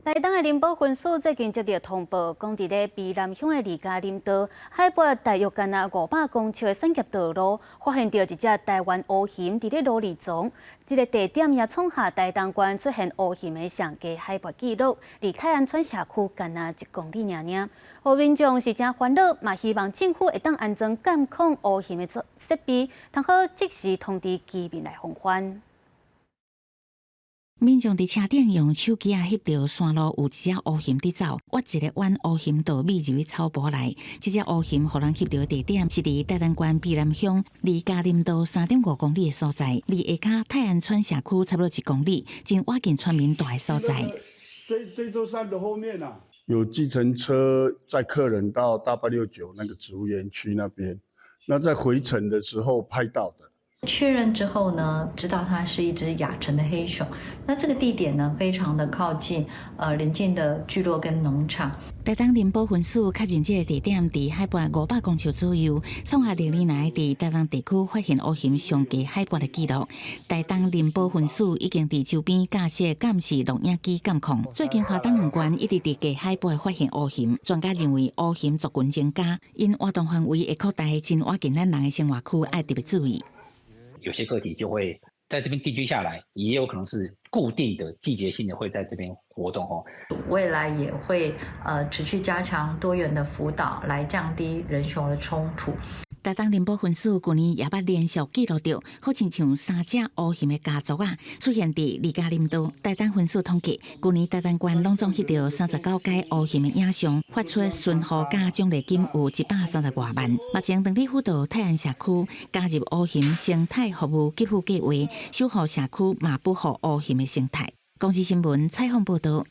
台東的林保分署最近接著通報，講佇咧卑南鄉的二家林道，海拔大約干焦500公尺的產業道路，發現著一隻台灣烏熊佇咧蘆裡傱。這个地點也創下台東縣出現烏熊的上低海拔紀錄，離泰安村社區干焦1公里爾爾。予民眾是誠煩惱，嘛希望政府會當安裝監控烏熊的設備，通好即時通知居民來防範。民眾佇車頂用手機仔翕著山路有一隻烏熊佇走，挖一个彎烏熊就覕入去草埔內。這隻烏熊予人翕著的地點是佇台東縣卑南鄉二家林道3.5公里的所在，離下跤泰安村社區差不多1公里，真倚近村民蹛的所在。這座山的後面啊，有計程車載客人到大869那個植物園區那邊，那在回程的時候拍到的。確認之後呢，知道它是一隻亞成的黑熊。那這個地點呢，非常的靠近，鄰近的聚落跟農場。台東林保分署確認這个地點佇海拔500公尺左右，創下歷年來佇台東地區發現烏熊上低海拔的紀錄。台東林保分署已經佇周邊架設監視錄影機監控。最近花東兩縣一直佇低海拔發現烏熊，專家認為烏熊族群增加，𪜶活動範圍會擴大，真倚近咱人的生活區，愛特別注意。有些個體就會在這邊定居下來，也有可能是固定的季節性的會在這邊活動哦。未來也會持續加強多元的輔導，來降低人熊的衝突。台東林保分署舊年也捌連續記錄著，好親像三隻烏熊的家族啊，出現佇二家林道。台東分署統計，舊年台東縣攏總翕著39改烏熊的影像，發出巡護佮獎勵金有130外萬。目前當地輔導泰安社區加入烏熊生態服務給付計劃，守護社區嘛保護烏熊的生態。公視新聞採訪報導。